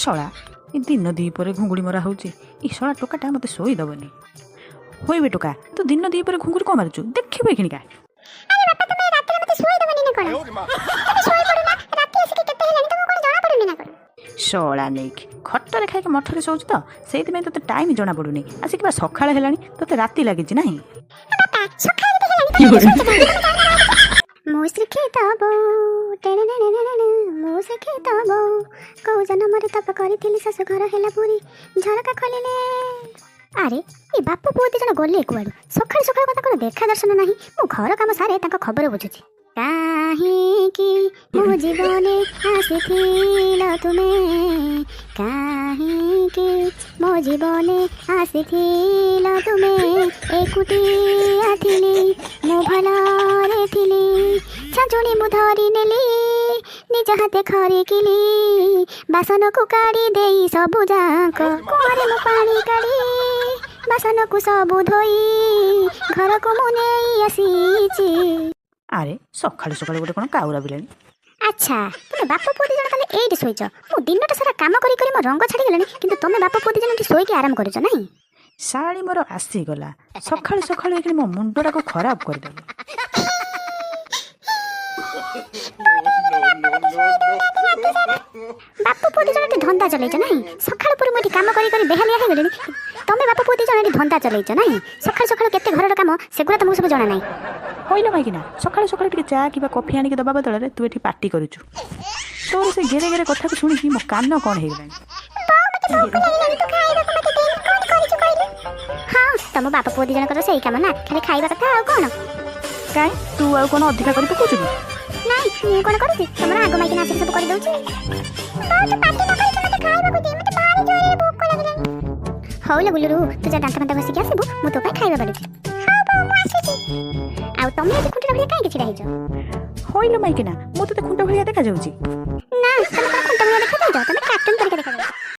ଶଳା ଏ ଦିନ 2 ପରେ ଘୁଙ୍ଗୁଡ଼ି ମରା ହେଉଛି। ଏ ଶଳା ଟୋକାଟା ମୋତେ ଶୋଇଦେବନି। ହୋଇବେ ଟୋକା, ତୁ ଦିନ 2 ପରେ ଘୁଙ୍ଗୁଡ଼ି କ'ଣ ମାରୁଛୁ? ଦେଖିବୁ ଏଇଖିଣିକା। ଆରେ ବାପା, ତମେ ରାତିରେ ମତେ ଶୋଇଦବନି ନା କଣ? ତମେ ଶୋଇପଡୁନା। ରାତି ଆସିକି କେତେ ହେଲାଣି, ତମକୁ କଣ ଜଣା ପଡୁନି ନା କଣ? ଶଳା ନେଇକି ଖଟରେ ଖାଇକି ମଠରେ ଶୋଉଛୁ ତ, ସେଇଥିପାଇଁ ତୋତେ ଟାଇମ୍ ଜଣା ପଡୁନି। ଆସିକି ବା ସକାଳ ହେଲାଣି, ତୋତେ ରାତି ଲାଗିଛି ନାହିଁ? ବାପା, ସକାଳ ଯଦି ହେଲାଣି ତମେ ଏଠି ଶୋଇଛ କାହିଁକି? ତମେ ଯାଉନ ବାହାରକୁ। ମୁଁ ଶିକ୍ଷିତ ବୋଉ, ଟେଣେଣେଣେଣେଣେ, ମୁଁ ଶିକ୍ଷିତ ବୋଉ, କୋଉ ଜନ୍ମରେ ତପ କରିଥିଲି, ଶାଶୁ ଘର ହେଲା ପୁରୀ, ଝରକା ଖୋଲିଲେ। ଆରେ, ଏ ବାପ ପୁଅ 2 ଜଣ ଗଲେ କୁଆଡୁ? ସକାଳୁ ସକାଳୁ କଥା କଣ ଦେଖା ଦର୍ଶନ ନାହିଁ। ମୁଁ ଘର କାମ ସାରେ ତାଙ୍କ ଖବର ବୁଝୁଛି। କାହିଁକି ମୋ ଜୀବନେ ଆସିଥିଲ ତୁମେ, କାହିଁକି ମୋ ଜୀବନେ ଆସିଥିଲ ତୁମେ? ଏକୁଟିଆ ଥିଲି ମୁଁ, ଭଲରେ ଥିଲି, ଛାଞ୍ଚୁଣି ମୁଁ ଧରି ନେଲି, ନିଜ ହାତେ ଖରିକିଲି, ବାସନକୁ କାଢ଼ି ଦେଇ ସବୁ ଯାକ କୁଆରେ ମୁଁ ପାଣି କାଢ଼ି, ବାସନକୁ ସବୁ ଧୋଇ ଘରକୁ ମୁଁ ନେଇ ଆସିଛି। ଆରେ, ସକାଳୁ ସକାଳୁ ଗୋଟେ କ'ଣ କାଉରା ବିଲାଣି। ଆଚ୍ଛା, ତୁମେ ବାପ ପୁଅ 2 ଜଣ ତାହେଲେ ଏଇଠି ଶୋଇଛ। ମୁଁ ଦିନଟା ସାରା କାମ କରି କରି ମୋ ରଙ୍ଗ ଛାଡ଼ିଗଲାଣି, କିନ୍ତୁ ତମେ ବାପ ପୁଅ 2 ଜଣ ଏଠି ଶୋଇକି ଆରାମ କରୁଛ, ନାହିଁ? ଶାଳୀ ମୋର ଆସିଗଲା ସକାଳୁ ସକାଳୁ, ଏଇଖିଣି ମୋ ମୁଣ୍ଡଟାକୁ ଖରାପ କରିଦେବ। ବାପ ପୁଅ 2 ଜଣ ଏଠି ଧନ୍ଦା ଚଲେଇଛ, ନାହିଁ? ସକାଳୁ ପରେ ମୁଁ ଏଠି କାମ କରି କରି ବେହାଲିଆ ହେଇଗଲିଣି, ତମେ ବାପ ପୁଅ 2 ଜଣ ଏଠି ଧନ୍ଦା ଚଲେଇଛ, ନାହିଁ? ସକାଳୁ ସକାଳୁ କେତେ ଘରର କାମ, ସେଗୁଡ଼ା ତମକୁ ସବୁ ଜଣା ନାହିଁ। ହଇଲ ମାଇକିନା, ସକାଳୁ ସକାଳୁ ଟିକେ ଚା କିମ୍ବା କଫି ଆଣିକି ଦେବା ବଦଳରେ ତୁ ଏଠି ପାଟି କରୁଛୁ। ତୋର ସେ ଘେରେ ଘେରେ କଥାକୁ ଶୁଣିକି ମୋ କାନ କ'ଣ ହେଇଗଲାଣି। ହଁ, ତମ ବାପ ପୁଅ 2 ଜଣଙ୍କର ସେଇ କାମ ନା, ଖାଲି ଖାଇବା କଥା, ଆଉ କ'ଣ? କାଇଁ, ତୁ ଆଉ କ'ଣ ଅଧିକା କରି ପକଉଛୁ କି? ନାଇଁ, ମୁଁ କ'ଣ କରୁଛି? ତମର ଆଗ ମାଇକିନା ଆସିକି ସବୁ କରିଦଉଛି। ହଉ ଲୋ ଗୁଲୁରୁ, ତୁ ଯା ଦାନ୍ତ ଫାନ୍ତ ଘଷିକି ଆସିବୁ, ମୁଁ ତୋ ପାଇଁ ଖାଇବା ବାଢୁଛି। ଆଉ ତମେ ଏଠି ଖୁଣ୍ଟିଲା ଭଳିଆ କାହିଁକି ଛିଡ଼ା ହେଇଛ? ହଇଲ ମାଇକିନା, ମୁଁ ତୋତେ ଖୁଣ୍ଟ ଭଳିଆ ଦେଖାଯାଉଛି? ନା, ତମେ କ'ଣ ଖୁଣ୍ଟ ଭଳିଆ ଦେଖାଯାଉଛ? ତମେ କାର୍ଟୁନ ପରିକା ଦେଖାଯାଉଛ।